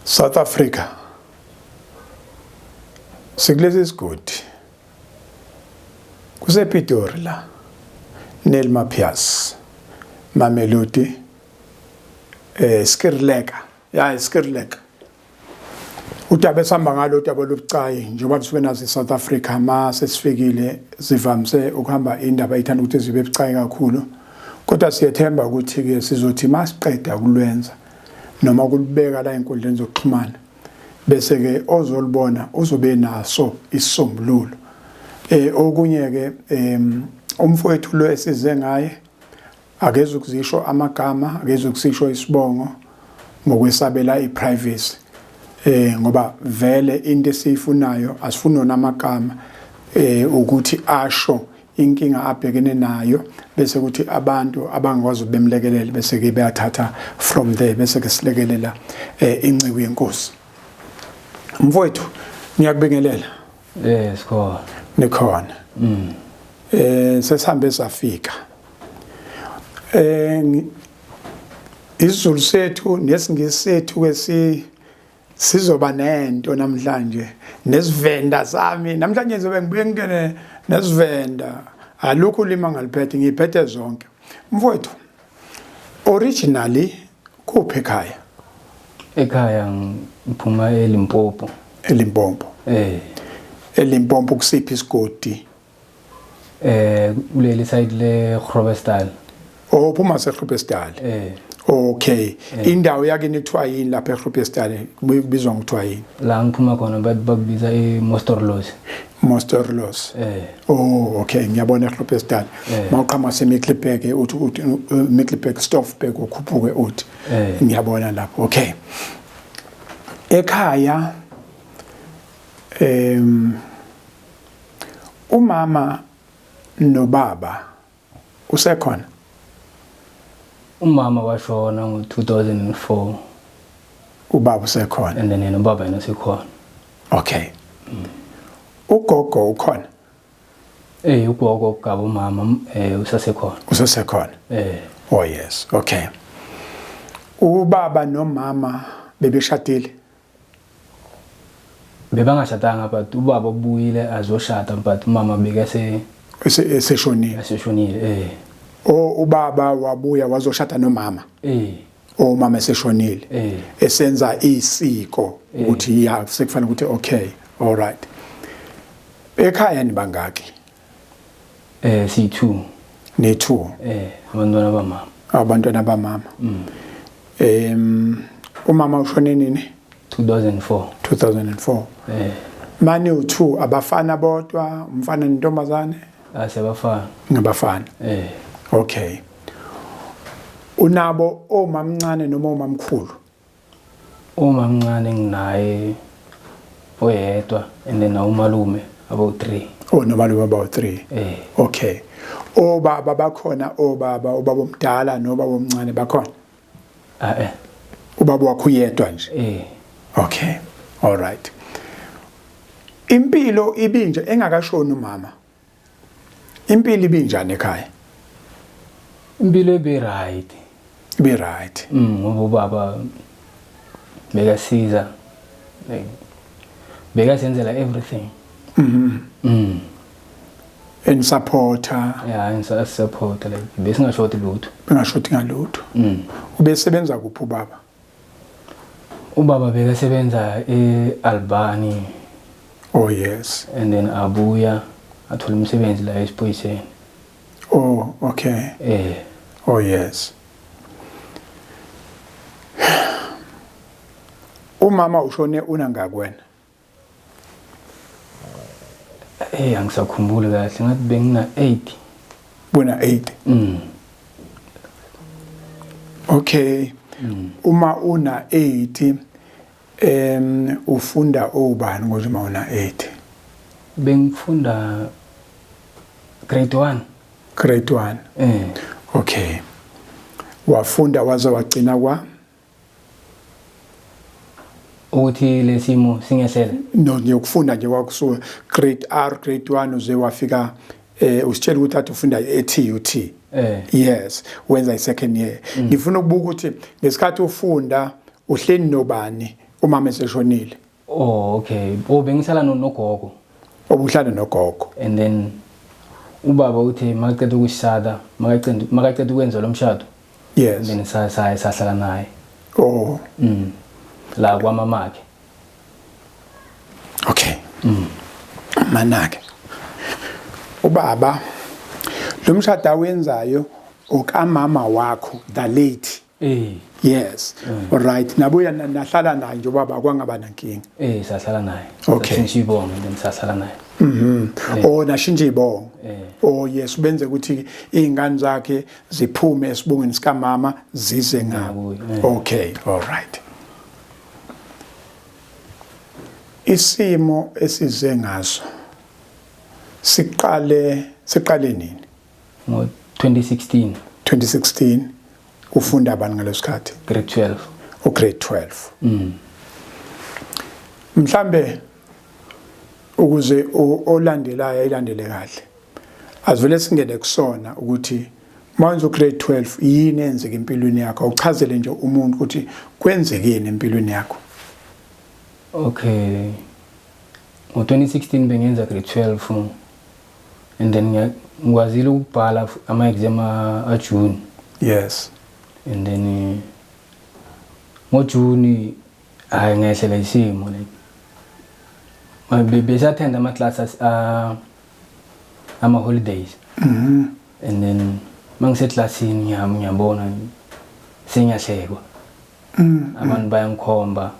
South Africa sikulesi sigodi kusePitori la Neil Mapias Mamelodi Skirleka ya Skirleka udaba esihamba ngalo udaba olubucayi njengoba kusuke nazo e-South Africa ma sesifikile zivamise ukuhamba indaba ithanda ukuthi zibe bucayi kakhulu kodwa siyethemba ukuthi-ke sizothi ma siqeda ukulwenza noma ukulubeka la enkundleni zokuxhumana bese-ke ozolubona uzobe naso isisombululo okunye-ke umfowethu lo esize ngaye akeze ukuzisho amagama akeze ukusisho isibongo ngokwesabela iprivacy ngoba vele into esiyifunayo asifuni wona amagama ukuthi asho inkinga abhekene nayo bese kuthi abantu abangakwazi ukubemlekelela bese ke bayathatha from there bese ke silekelela inceku yenkosi. Mfowethu, ngiyakubingelela. Yes, khona. Nikhona. Sesihambe safika. IsiZulu sethu nesiNgisi sethu ke sizoba nento namhlanje nesivenda sami namhlanje ngizobe ngibuye ngingene nesivenda alukho ulimi ngaliphethe ngiphethe zonke. Mfowethu, originally kuphi ekhaya? Ekhaya ngiphuma eLimpopo. eLimpopo. eLimpopo kusiphi isigodi? Kuleli side le Groblersdal. Oh, uphuma seGroblersdal. Okay. Indawo yakini kuthiwa yini lapha eGroblersdal? Kubizwa ngokuthiwa yini? La ngiphuma khona bakubiza iMostorlos. Mostorlos. Oh, okay, ngiyabona eGroblersdal. Mawuqhamuka seMiddelburg uthi Middelburg Stoffberg ukhuphuke uthi. Ngiyabona lapho. Okay. Ekhaya umama nobaba usekhona? Umama washona ngo-2004. Ubaba usekhona? And then yena ubaba yena usekhona. Okay. Ugogo ukhona? Ugogo ugaba umama usasekhona. Usasekhona? Oh yes, okay. Ubaba nomama bebeshadile? Bebangashadanga, but ubaba ubuyile azoshada, but umama bekase eseshonile. Eseshonile. Oh, ubaba wabuya wazoshada nomama. Oh, umama eseshonile. Esenza isiko ukuthi ya sekufanele ukuthi okay, all right. Ekhaya nibangaki? Si2. Ne2. Abantwana bamama. Abantwana bamama. Umama ushone nini? 2004. 2004. Mani u2 abafana bodwa, umfana nentombazane? Asebafana. Ngabafana. Okay. Unabo omamncane noma omamkhulu? Umamncane nginaye oyedwa and then umalume about 3. Oh, nomalume about 3. Okay. Obaba bakhona, obaba, ubaba omdala nobaba omncane bakhona? Ubaba wakho uyedwa nje? Okay. All right. Impilo ibinje engakashoni umama. Impilo ibinjani ekhaya? Impilo ibe right. Ibe right. Ngoba ubaba bekasiza like bekasenzela everything. And supporter. Yeah, and support like besingashoti lutho. Bengashoti ngalutho. Ubesebenza kuphi ubaba? Ubaba bekasebenza eAlbany. Oh yes. And then abuya athola umsebenzi la esiphoyiseni. Oh, okay. Oh yes. Umama ushone unangaki wena? Angisakhumbuli kahle, ngathi bengina 8. Bona 8. Okay. Uma una 8 ufunda obani ngoba uma una 8? Bengifunda grade 1. Grade 1. Okay. Wafunda waze wagcina kwa ukuthi lesimo singehlele? No, ngiyokufunda nje kwakusuka grade R, grade 1 uze wafika usitshela ukuthi athi ufunda e-TUT. Yes, wenza i-second year. Ngifuna ukubuka ukuthi ngesikhathi ufunda uhleli nobani Umama eseshonile. Oh okay. Oh bengihlala nogogo. Obuhlala nogogo. And then ubaba uthe makaqeda ukushada, makaqeda makaqeda ukwenza lo mshado. Yes. Then sa sa sahlala naye. Oh. La kwamamakhe. Okay. Manake. Ubaba lo mshado awenzayo okamama wakho the late. Eh. Yes. All right. Nabuya nahlala naye nje ubaba kwangaba nankinga. Eh sahlala naye. Okay. Sashintsha ibongo then sahlala naye. Oh nashintsha ibongo. Eh. Oh yes, benze ukuthi izingane zakhe ziphume esibongweni sikamama zize ngabo. Ngakuye, eh. Okay, all right. Isimo esize ngaso siqale nini? Ngo 2016. 2016 ufunda bani ngalesikhathi? Grade 12. U grade 12. Mhlambe ukuze olandelayo ayilandele kahle. Azivele singene kusona ukuthi manje u grade 12 yini enzeka empilweni yakho? Uchazele nje umuntu ukuthi kwenzekeni empilweni yakho. Okay. Ngo 2016 bengenza grade 12 and then ngikwazile ukubhala ama exam a June. Yes. And then ngo June hayi ngehlela isimo like besathenda ama classes ama holidays. And then mangiseklasini ngiyabona sengiyahlekwa. Abantu bayangikhomba.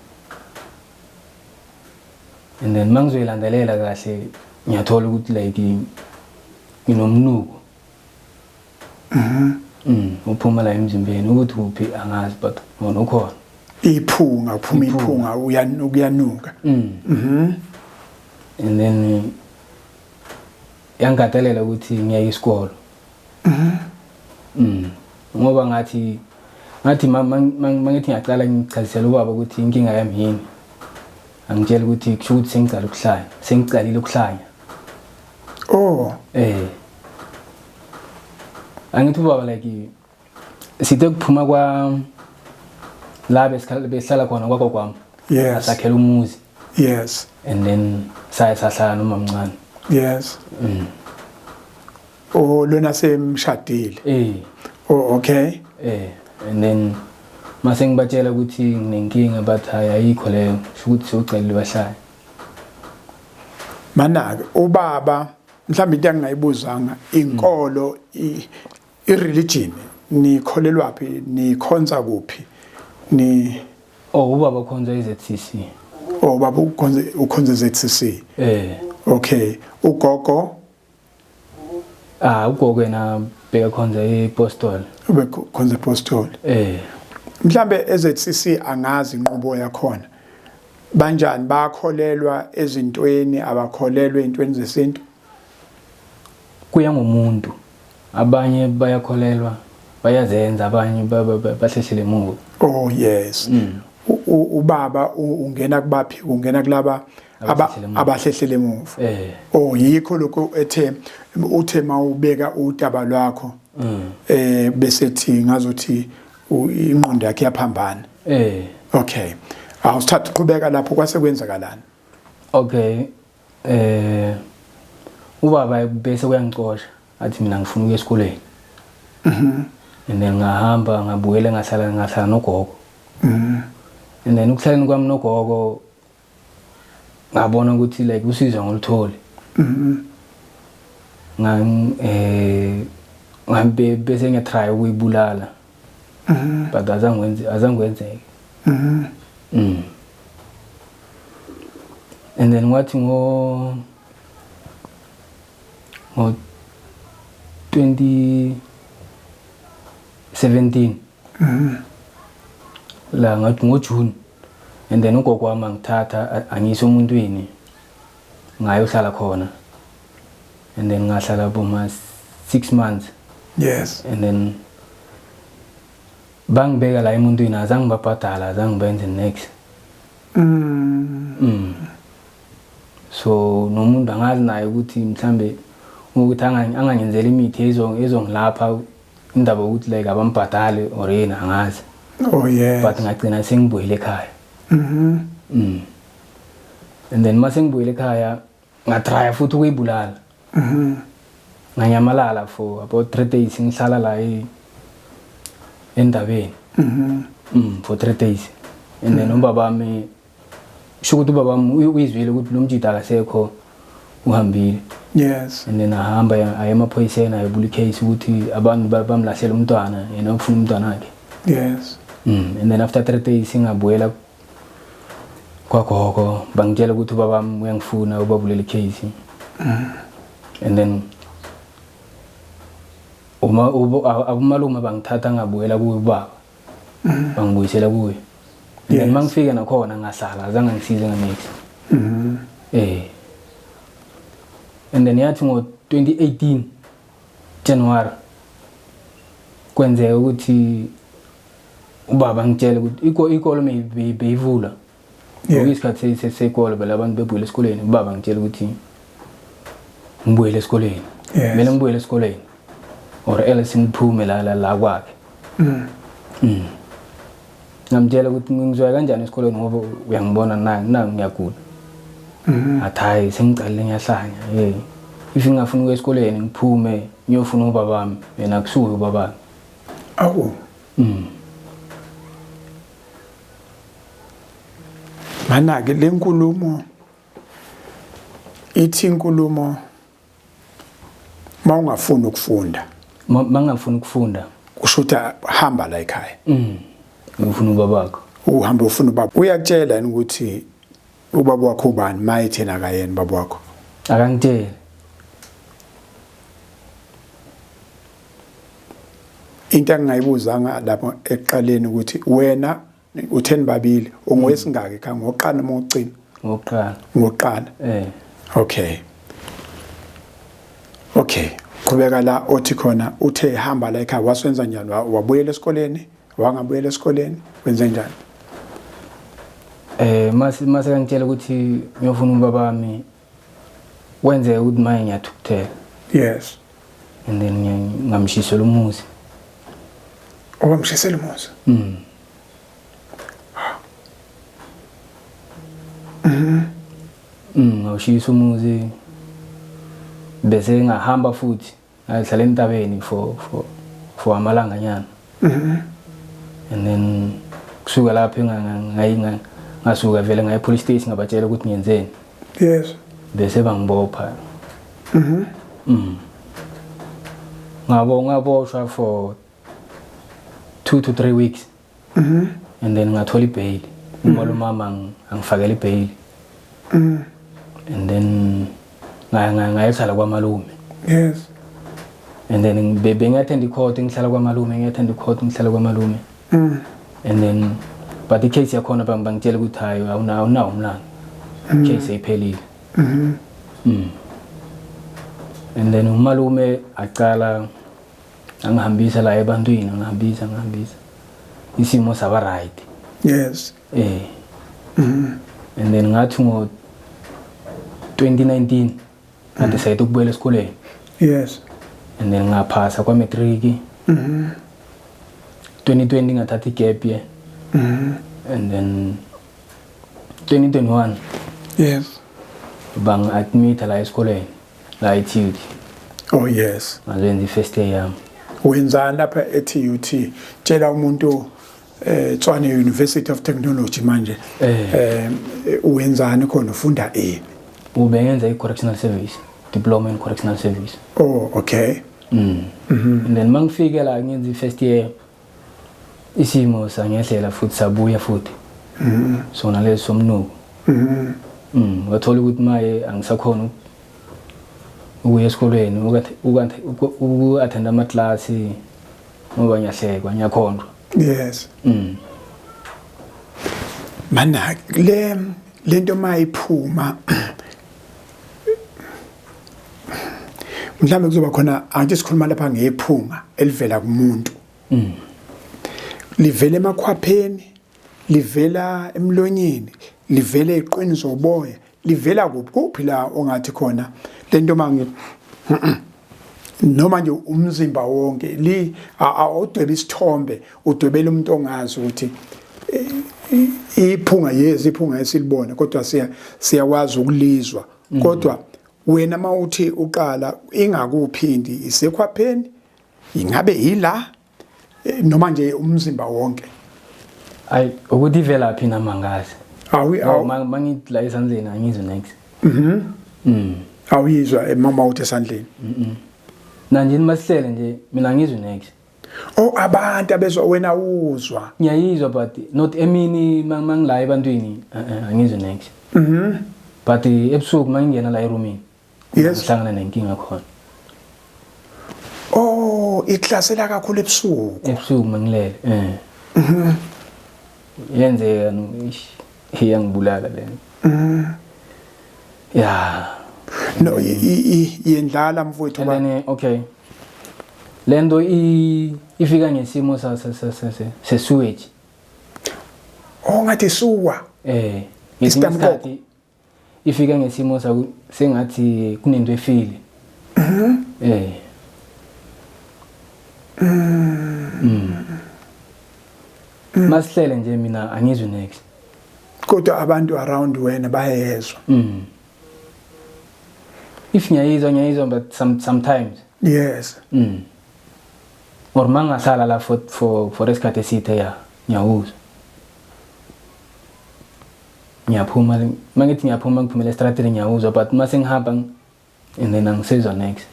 And then mangizoyilandelela kahle ngiyathola ukuthi like nginomnuko. Uphuma la emzimbeni ukuthi uphi angazi but wona ukhona. Iphunga, uphuma iphunga uyanuka. And then yangikatelela ukuthi ngiyeke isikolo. Ngoba ngathi mangithi ngiyaqala ngichazisela ubaba ukuthi inkinga yami yini. Angitshela ukuthi kusho ukuthi sengicala ukuhlanya, sengicalile ukuhlanya. Oh. Eh. Angithi ubaba like sithe kuphuma kwa la behlala khona kwakho kwami. Yes. Sakhela umuzi. Yes. And then saya sahlala nomamncane. Yes. Oh lona semshadile. Eh. Oh okay. Eh and then mase ngibatshela ukuthi nginenkinga but hayi ayikho leyo kusho ukuthi sewucelile bahlala. Manake ubaba mhlawumbe into engingayibuzanga inkolo i-religion nikholelwaphi nikhonza kuphi ni? Oh ubaba ukhonza iZCC. Oh ubaba ukhonza iZCC. Eh. Okay, ugogo? Ah ugogo yena bekakhonza iPostol. Ubekhonza iPostol. Eh. Mhlambe eZCC angazi inqubo yakhona. Banjani bakholelwa ezintweni abakholelwa ezintweni zesintu? Kuya ngomuntu. Abanye bayakholelwa, bayazenza, abanye bahlehlele emuva. Oh yes. Ubaba ungena kubaphi? Ungena kulaba abahlehlele emuva. Eh. Oh yikho lokho ethe uthe mawubeka udaba lwakho. Eh bese thi ngazothi ingqondo yakhe yaphambana. Eh. Okay. Awusithatha uqhubeka lapho kwase kwenzakalani? Okay. Eh ubaba bese kuyangicosha athi mina ngifuna ukuya esikoleni. And then ngahamba ngabuyela ngahlala nogogo. And then ukuhlaleni kwami nogogo ngabona ukuthi like usizo ngoluthole. Ngambe bese ngiyatry ukuyibulala. But azange kwenzeke. And then wathi ngo 2017 la ngathi ngo June and then ugogo wami angithatha angiyise emuntwini ngayohlala khona and then ngahlala boma 6 months. Yes. And then bangibeka la emuntwini azange babhadala azange benze next. So nomuntu angazi naye ukuthi mhlambe ukuthi angangenzela imithi ezongilapha indaba ukuthi like abambhadale or yena angazi. Oh yes. But ngagcina sengibuyele ekhaya. Mhm. And then mase ngibuyele ekhaya ngatrya futhi ukuyibulala. Nganyamalala for about 3 days ngihlala la endabeni. For 3 days. And then ubabami sho ukuthi ubabami uyizwile ukuthi lo mjida akasekho uhambile. Yes. And then ahamba aye emaphoyiseni ayobula icase ukuthi abantu bamlahlela umntwana yena ufuna umntwana wakhe. Yes. And then after 3 days ngabuyela kwagogo bangitshela ukuthi ubabami uyangifuna ubabulela icase. And then uma abumalume bangithatha ngabuyela kuye ubaba. Bangibuyisela kuye. And then mangifika nakhona ngahlala azange ngisize nganex. And then yathi ngo 2018 January kwenzeka ukuthi ubaba ngitshele ukuthi ikolo beyivula. Isikhathi sesikolo phela abantu bebuyele esikoleni ubaba ngitshela ukuthi ngibuyele esikoleni. Kumele ngibuyele esikoleni or else ngiphume la kwakhe. Ngamtshela ukuthi ngizwa kanjani esikoleni ngoba uyangibona na ngiyagula. Athi hayi sengicalile ngiyahlanya. If ngingafuni ukuya esikoleni ngiphume ngiyofuna ubabami yena kusuke ubabami. Awu. Mana ke lenkulumo ithi inkulumo mawungafuni ukufunda. Mangafuni ukufunda. Kusho ukuthi hamba la ekhaya. Ufuna ubabakho. Uhamba ufuna ubaba. Uyakutshela yini ukuthi ubaba wakho ubani mayethi yena akayena ubaba wakho? Akangitsheli. Into engingayibuzanga lapho ekuqaleni ukuthi wena utheni babili ungowesingaki ekhaya, ngoqala noma ugcina? Ngokuqala. Ngokuqala. Okay. Okay, qhubeka la othi khona uthe hamba la ekhaya wasenza njani? Wabuyela esikoleni? Wangabuyela esikoleni? Wenze njani? Mase kangitshela ukuthi ngiyofuna ubabami kwenzeka ukuthi manje ngiyathukuthela. Yes. And then ngamshisela umuzi. Owamshisela umuzi? Ngawushisa umuzi. Bese ngahamba futhi ngahlala entabeni for amalanganyana. And then kusuka lapho ngasuka vele ngaye police station ngabatshela ukuthi ngiyenzeni. Yes. Bese bangibopha. Ngaboshwa for 2 to 3 weeks. And then ngathola ibail. Umalume wami angifakela ibail. And then ngayohlala kwamalume. Yes. And then bengiyathenda icourt ngihlala kwamalume, ngiyathenda icourt ngihlala kwamalume. And then but icase yakhona bangitshela ukuthi hayi awunawo umlando. Icase ayiphelile. And then umalume aqala angihambisa la ebantwini, angihambisa. Isimo saba right. Yes. And then ngathi ngo 2019 ngadecide ukubuyela esikoleni. Yes. And then ngaphasa kwa matric. 2020 ngathatha igap year. And then 2021. Yes. Bang admit la esikoleni la e-TUT. Oh yes. Ngazenza i-first year yami. Wenzani lapha e-TUT? Tshela umuntu Tshwane University of Technology manje. Wenzani khona, ufunda ini? Ubengenza i-correctional service, diploma in correctional service. Oh, okay. And then mangifike la ngenza i-first year isimo sangehlela futhi sabuya futhi. So naleso somnuko. Wathola ukuthi maye angisakhona ukuya esikolweni, uku-attend amaklasi ngoba ngiyahlekwa, ngiyakhonjwa. Yes. Mana lento mayiphuma mhlawumbe kuzoba khona, angithi sikhuluma lapha ngephunga elivela kumuntu. Livela emakhwapheni, livela emlonyeni, livela eziqweni zoboya, livela kuphi la ongathi khona lento mangi noma nje umzimba wonke li awudweba isithombe, udwebela umuntu ongazi ukuthi Iphunga, yes, iphunga esilibona, kodwa siyakwazi ukulizwa. Kodwa wena mawuthi uqala ingakuphindi isekhwapheni, ingabe ila noma nje umzimba wonke? Ayi, ukuthi ivelaphi nami angazi. Awi awu mangithi la esandleni angizwe next. Awuyizwa mama uthi esandleni? Na nje masihlele nje mina angizwe next. Oh, abantu abezwa, wena uzwa? Ngiyayizwa, but not emini mangila ebantwini, angizwe next. But ebusuku mangingena la erumini, ngihlangana nenkinga khona. Oh, ihlasela kakhulu ebusuku? Ebusuku mangilele, eh. Yenzeka no, ish, iyangibulala lento. Yeah. No, yendlala mfowethu. And then okay. Lento ifika ngesimo sa sa sa sa se sewage. Oh, ngathi suwa. Eh, ngesinye Isitamkoko. isikhathi ifika ngesimo sa sengathi kunento efile. Eh. Masihlele nje mina angizwe next. Kodwa abantu around wena bayezwa? If ngiyayizwa, ngiyayizwa, but sometimes. Or mangahlala la for isikhathi eside, ya, ngiyawuzwa. Ngiyaphuma, mangithi ngiyaphuma, ngiphumela estradini, ngiyawuzwa, but mase ngihamba and then angisezwa next.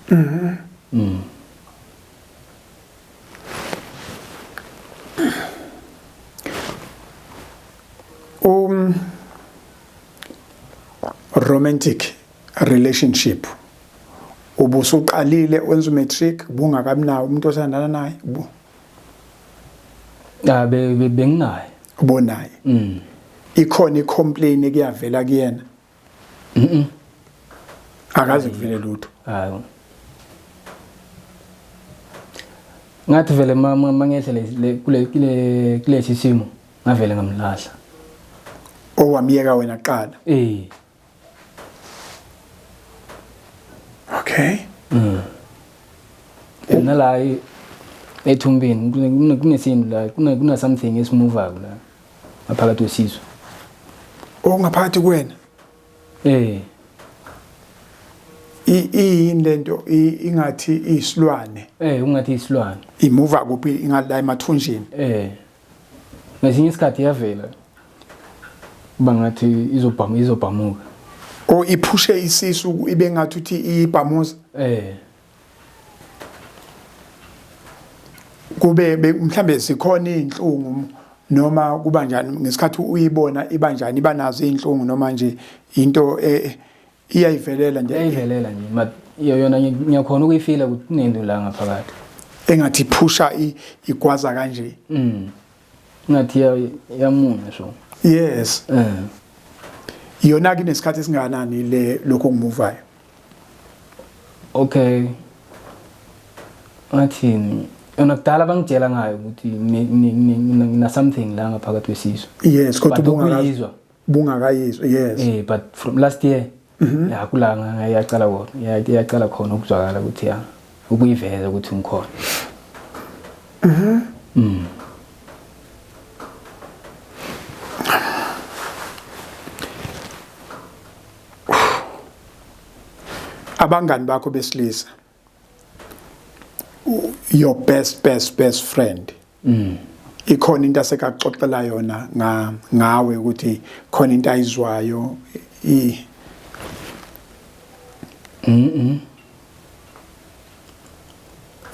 Romantic relationship, ubusuqalile wenza umatric, ubungakabi nawo umuntu othandana naye? Ah, benginaye. Ubonaye? Ikhona icomplaint ekuyavela kuyena? Mhm. Akaze kuvele lutho? Hayi. Ngathi vele mangehle le kule kulesi simo, ngavele ngamlahla. Owamiyeka wena kuqala? Eh. Okay. Nala ethumbini kunesinto la, kuna something esimuvako la ngaphakathi kwesisu. Ongaphakathi kuwena? Eh. Iyini lento, ingathi isilwane? Eh, ungathi isilwane. Imuva kuphi, ingala emathunjini? Eh. Ngesinye isikhathi iyavela kuba ngathi izobhamuka. O, iphushe isisu ibe ngathi uthi ibhamuza? Eh. Kube mhlambe zikhona izinhlungu noma kuba njani ngesikhathi uyibona, iba njani, iba nazo izinhlungu noma nje into iyayivelela nje? Iyayivelela nje, but yona ngiyakhona ukuyifila ukuthi kunento la ngaphakathi. Engathi iphusha, igwaza kanje? Ngathi yamunya so. Yona ke inesikhathi esingakanani le lokho okumuvayo? Okay, ngathini, yona kudala bangitshela ngayo ukuthi ngina something la ngaphakathi kwesisu. Yes, kodwa But ubungakazi ukuyizwa. Bungakayizwa, yes. Eh, but from last year, ya, kula yaqala khona, yaqala khona ukuzwakala ukuthi ya, ukuyiveza ukuthi ngikhona. Abangani bakho besilisa, your best best best friend, ikhona into asekaxoxela yona ngawe ukuthi khona into ayizwayo i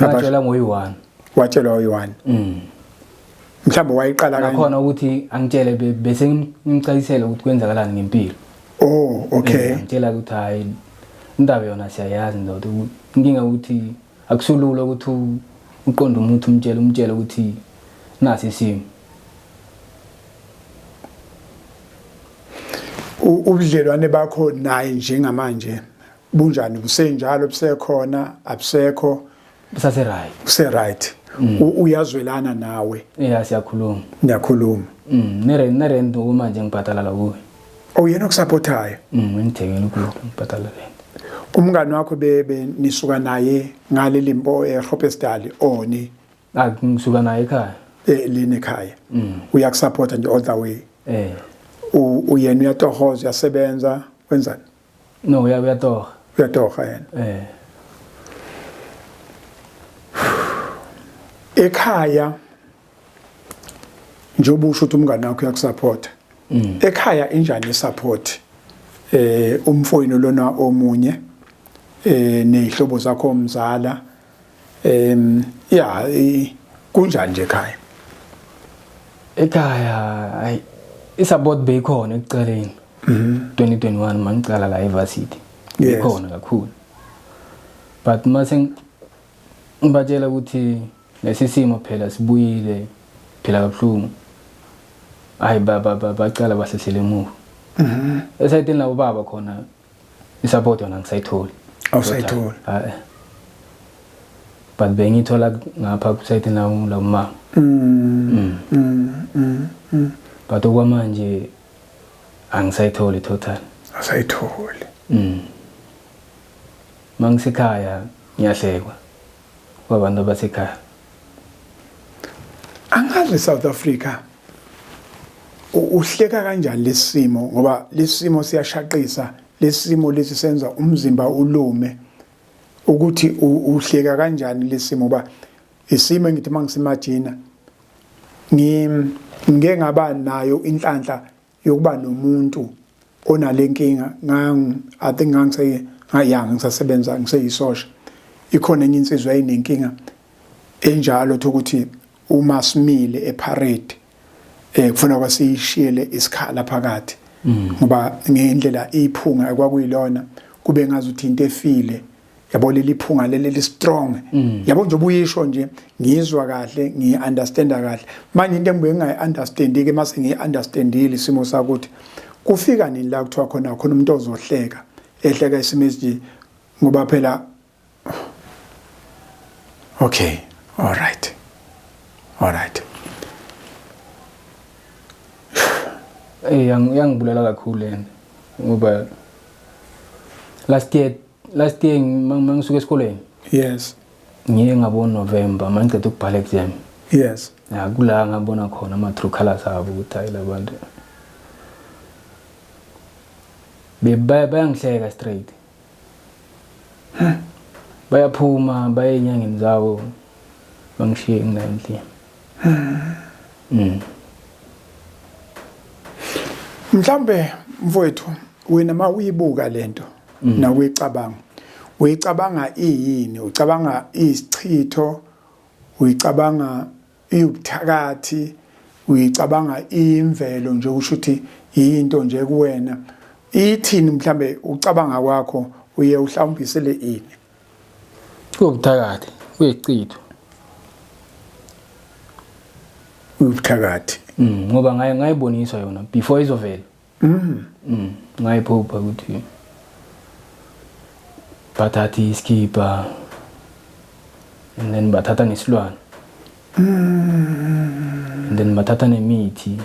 Ngatshela ngoyi-one. Watshelwa uyi-one? Mhlawumbe wayiqala kanje. Nakhona ukuthi angitshele, bese ngimcacisele ukuthi kwenzakalani ngempilo. Oh, okay. Ngitshela ukuthi hayi, indaba yona siyayazi ndoda. Inkinga ukuthi akusulula ukuthi uqonde umuntu, umtshele ukuthi nasi isimo. Ubudlelwane bakho naye njengamanje bunjani? Busenjalo, busekhona, abusekho? Busase right. Buse right? Uyazwelana nawe? Yeah, siyakhuluma. Niyakhuluma? Ne rent manje ngibhadala la kuwe. Oh, yena okusupportayo? Ngithengela ukudla, ngibhadala rent. Umngani wakho be nisuka naye ngale Limpo eHropesdal oni? Ah, ngisuka naye ekhaya. Lini ekhaya? Uyakusupporta nje all the way? Eh. Uyena uyatohoza, uyasebenza, wenzani? No, uyatoha. Uyatoha yena. Eh. Ekhaya njengoba usho ukuthi umngane wakho uyakusupport. Ekhaya injani isupport? Umfowenu lona omunye nezihlobo zakho omzala ya kunjani nje ekhaya? Ekhaya hayi, isupport beyikhona ekuqaleni. 2021 mangicala la evarsity. Ikhona kakhulu. But mase ngibatshela ukuthi lesi simo phela sibuyile phela kabuhlungu. Hayi, bacala bahlehlela emuva. Esayitini labo baba khona isupport yona ngisayitholi. Awusayitholi. Hayi. But bengithola ngapha kusayitini labo mama. But okwamanje angisayitholi total. Awusayitholi. Mangisekhaya ngiyahlekwa kwabantu abasekhaya. Angazi South Africa uhleka kanjani lesimo, ngoba lesimo siyashaqisa, lesimo lesi senza umzimba ulume, ukuthi uhleka kanjani lesimo, ngoba isimo engithi mangisimagina ngike ngaba nayo inhlanhla yokuba nomuntu onalenkinga. I think ngangise ngayanga ngisasebenza ngiseyisosha, ikhona enye insizwa eyinenkinga enjalo, ukuthi uma simile eparade kufuna kwasishiyele isikhala phakathi, ngoba ngendlela iphunga ekwakuyilona kube ngazi ukuthi into efile, yabo, leli phunga leli li strong, yabo, nje ubuyisho nje ngizwa kahle, ngi understanda kahle. Manje into engibuye ngingayi understand ke mase ngiyi understandile isimo sakuthi kufika nini la kuthiwa khona khona umuntu ozohleka, ehleka isimo esinje, ngoba phela okay, all right, all right. Yangibulala kakhulu lena, ngoba last year mangisuka esikoleni ngiye ngabo November mangiceda ukubhala exam. Ya, kula ngabona khona ama true colors abo, ukuthi hayi, labantu bayangihleka straight, bayaphuma baye enyangeni zabo, bangishiye ngila endlini. Mhlambe mfowethu, wena ma uyibuka lento na uyicabanga, uyicabanga iyini? Ucabanga isichitho, uyicabanga iwubuthakathi, uyicabanga imvelo nje, kusho ukuthi yinto nje kuwena, ithini mhlambe ucabanga kwakho, uye uhlawumbisele ini? Kuwubuthakathi, kuyisichitho. Ubuthakathi. Ngoba ngaye ngayiboniswa yona before izovela. Ngayiphupha ukuthi bathatha iskipa and then bathatha nesilwane. And then bathatha nemithi.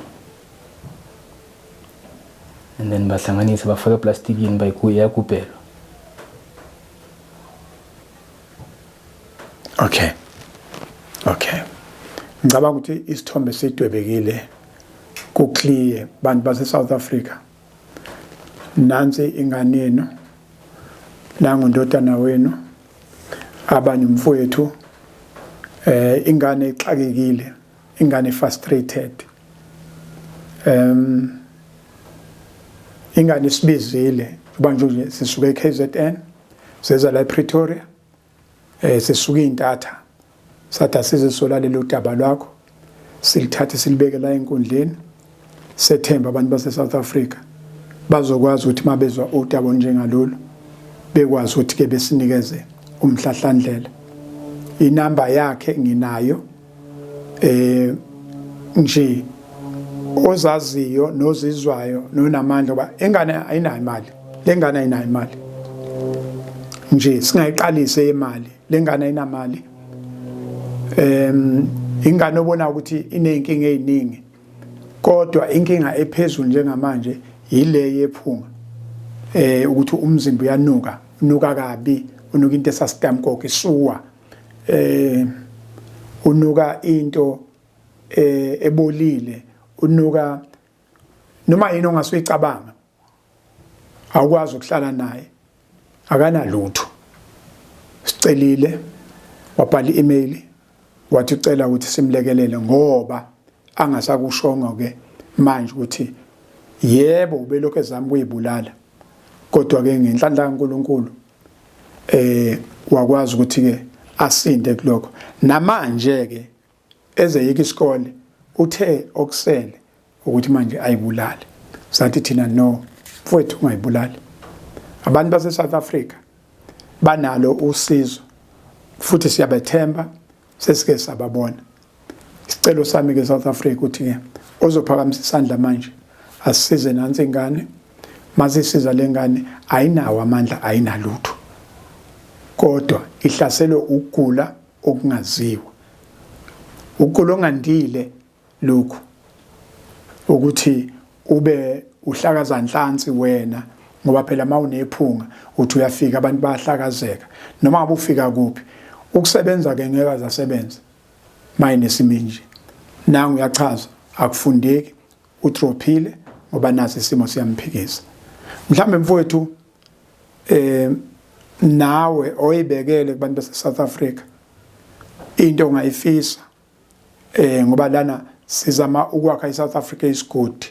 And then bahlanganisa, bafaka eplastikini, bayikuye yagubhelwa. Okay, ngicabanga ukuthi isithombe sidwebekile, ku-clear. Bantu base South Africa, nansi ingane yenu, nangu ndodana wenu, abanye umfowethu, ingane ixakekile, ingane frustrated, ingane isibizile manje nje. Sisuke eKZN seza la ePretoria, sisuka intatha, sathi asize solalela udaba lwakho, silithathe silibeke la enkundleni. Sethemba abantu base South Africa bazokwazi ukuthi mabezwa udaba njengalolu bekwazi ukuthi ke besinikeze umhlahlandlela. Inamba yakhe nginayo, nje ozaziyo nozizwayo nonamandla, ngoba ingane ayinayo imali, lengane ayinayo imali nje, singayiqalise imali, lengane ayinamali. Ingane obona ukuthi ineyinkinga eziningi, kodwa inkinga ephezulu njengamanje yile yephunga, ukuthi umzimba uyanuka, unuka kabi, unuka into esasitamkoko isuwa, unuka into ebolile, unuka. Noma yini ongasuyicabanga awukwazi ukuhlala naye, akanalutho. Sicelile, wabhala i-email wathi ucela ukuthi simlekelele ngoba angasakushongo ke manje ukuthi yebo ubelokhu ezama ukuyibulala, kodwa ke ngenhlanhla kaNkuluNkulu wakwazi ukuthi ke asinde kulokho. Namanje ke ezeyika isikole uthe okusele ukuthi manje ayibulale. Sathi thina no mfowethu, ungayibulali. Abantu base South Africa banalo usizo futhi siyabethemba, sesike sababona. Isicelo sami ke South Africa ukuthi ke ozophakamisa isandla manje asisize nansi ingane. Masisiza lengane ayinawo amandla, ayinalutho, kodwa ihlaselwe ukugula okungaziwa, ukugula ongandile lokhu ukuthi ube uhlakaza nhlansi wena, ngoba phela mawunephunga uthi uyafika abantu bayahlakazeka noma ngabe ufika kuphi. Ukusebenza ke ngeke azasebenza mayinesimini nangu uyachaza akufundeki, udrophile ngoba naso isimo siyamphikisa. Mhlambe mfowethu nawe oyibekele kubantu base South Africa into ongayifisa, ngoba lana sizama ukwakha iSouth Africa isigodi,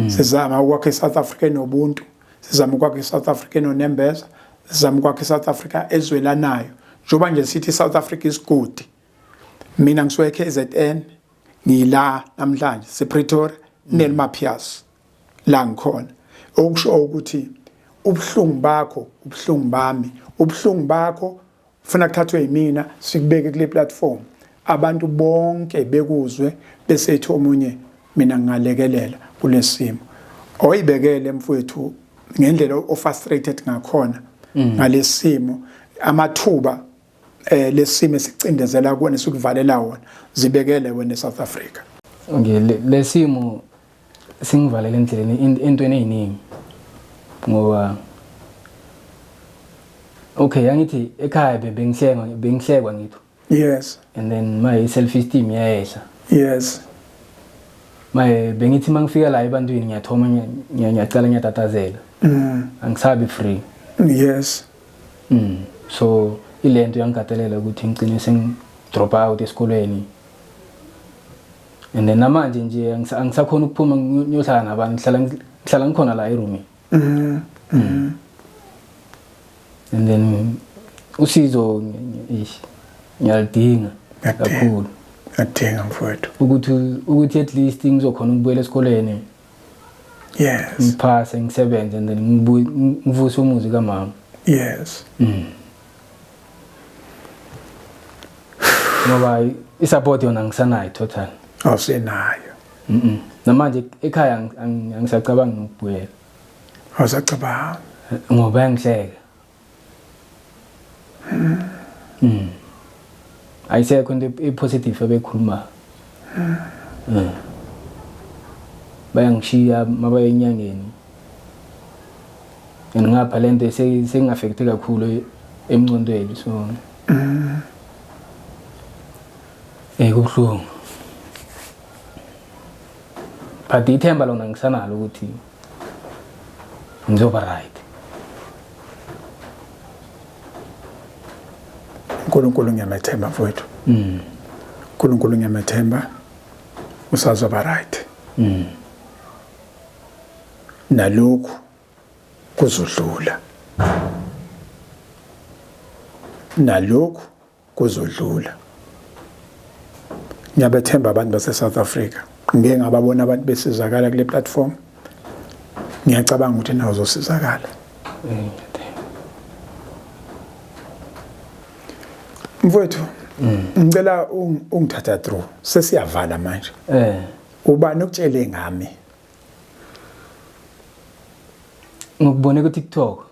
sizama ukwakha iSouth Africa enobuntu, sizama ukwakha iSouth Africa enonembeza, sizama ukwakha iSouth Africa ezwelanayo. Njengoba nje sithi iSouth Africa isigodi, mina ngisuka eKZN, ngila namhlanje sePretoria, Nellmapius la ngikhona, okusho ukuthi ubuhlungu bakho ubuhlungu bami, ubuhlungu bakho ufuna kuthathwe yimina, sikubeke kule platform abantu bonke bekuzwe, bese ethi omunye mina ngingalekelela kulesimo. Oyibekele mfowethu ngendlela o-frustrated ngakhona ngalesimo, amathuba lesimo esicindezela kuwena sikuvalela wona, zibekele wena eSouth Africa. Okay, lesimo singivalele endleleni entweni eziningi, ngoba okay, angithi ekhaya bengihlekwa, bengihlekwa ngitho. And then my self esteem iyayehla. Maye bengithi mangifika la ebantwini ngiyathoma ngiyacala ngiyatatazela. Angisabi free. So ilento yangikatelela ukuthi ngigcine sengi drop out esikolweni. And then namanje nje angisakhona ukuphuma ngiyohlala nabantu, ngihlala ngikhona la eroomini. And then usizo ngiyalidinga kakhulu. Ngiyadinga mfowethu. Ukuthi at least ngizokhona ukubuyela esikoleni. Ngiphase, ngisebenze, and then ngivuse umuzi kamama. Ngoba i-support yona ngisanayo total. Awusenayo. Namanje ekhaya angisacabangi ngokubuyela. Awusacabangi. Ngoba bayangihleka. Ayisekho into e-positive abekhuluma. Bayangishiya mabaya enyangeni. And ngapha lento sengi-affecte kakhulu emncondweni, so kubuhlungu. But ithemba lona ngisanalo ukuthi ngizoba right. uNkulunkulu ngiyamethemba mfowethu. uNkulunkulu ngiyamethemba usazoba right. Nalokhu kuzodlula. Nalokhu kuzodlula. Ngiyabethemba abantu base South Africa. Ngike ngababona abantu besizakala kule platform. Ngiyacabanga ukuthi nawe uzosizakala. Mfowethu, ngicela ungithatha through. Sesiyavala manje. Ubani okutshele ngami? Ngikubone ku TikTok.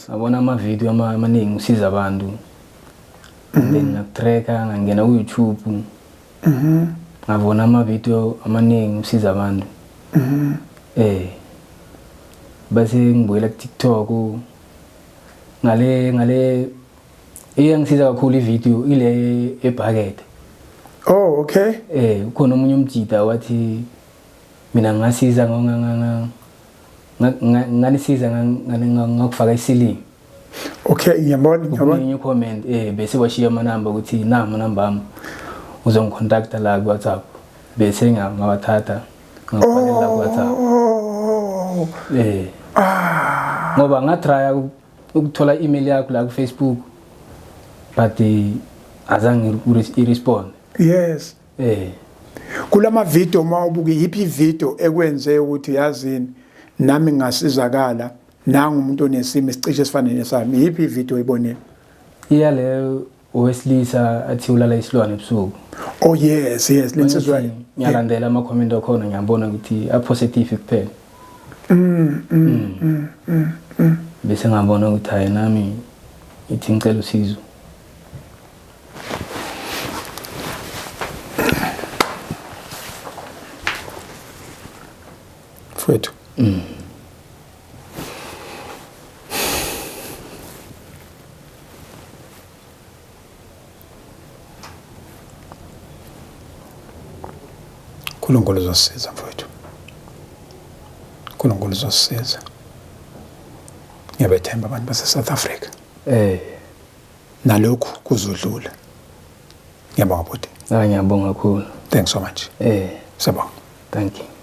Ngabona ama video amaningi usiza abantu. Then ngakutracka, ngangena ku YouTube. Ngabona ama video amaningi usiza abantu. Bese ngibuyela ku TikTok. Ngale iyangisiza kakhulu i-video ile ebucket. Oh, okay. Ukhona omunye umjida wathi Mina ngasiza nganisiza ngakufaka isilingi. Okay, ngiyabona, ngiyabona. New comment bese washiya amanamba ukuthi na amanamba ami uzongicontacta la ku WhatsApp. Bese ngawathatha ngakubhalela ku WhatsApp. Oh. Ah. Ngoba ngatrya ukuthola email yakho la ku Facebook but azange i-respond. Yes. Kulama video uma ubuka yiphi video ekwenze ukuthi yazini nami ngasizakala nangu umuntu onesimo esicishe esifane nesami, yiphi video oyibonile? Iya leyo owesilisa athi ulala isilwane ebusuku. Oh yes, yes, lensizwa. Ngiyalandela ama comment akhona ngiyabona ukuthi a positive kuphela. Bese ngabona ukuthi hayi nami ithi ngicela usizo. Mfowethu. uNkulunkulu uzosiza mfowethu. uNkulunkulu uzosiza. Ngiyabethemba abantu base South Africa. Nalokhu kuzodlula. Ngiyabonga bhuti. Hayi ngiyabonga kakhulu. Thanks so much. Siyabonga. Thank you.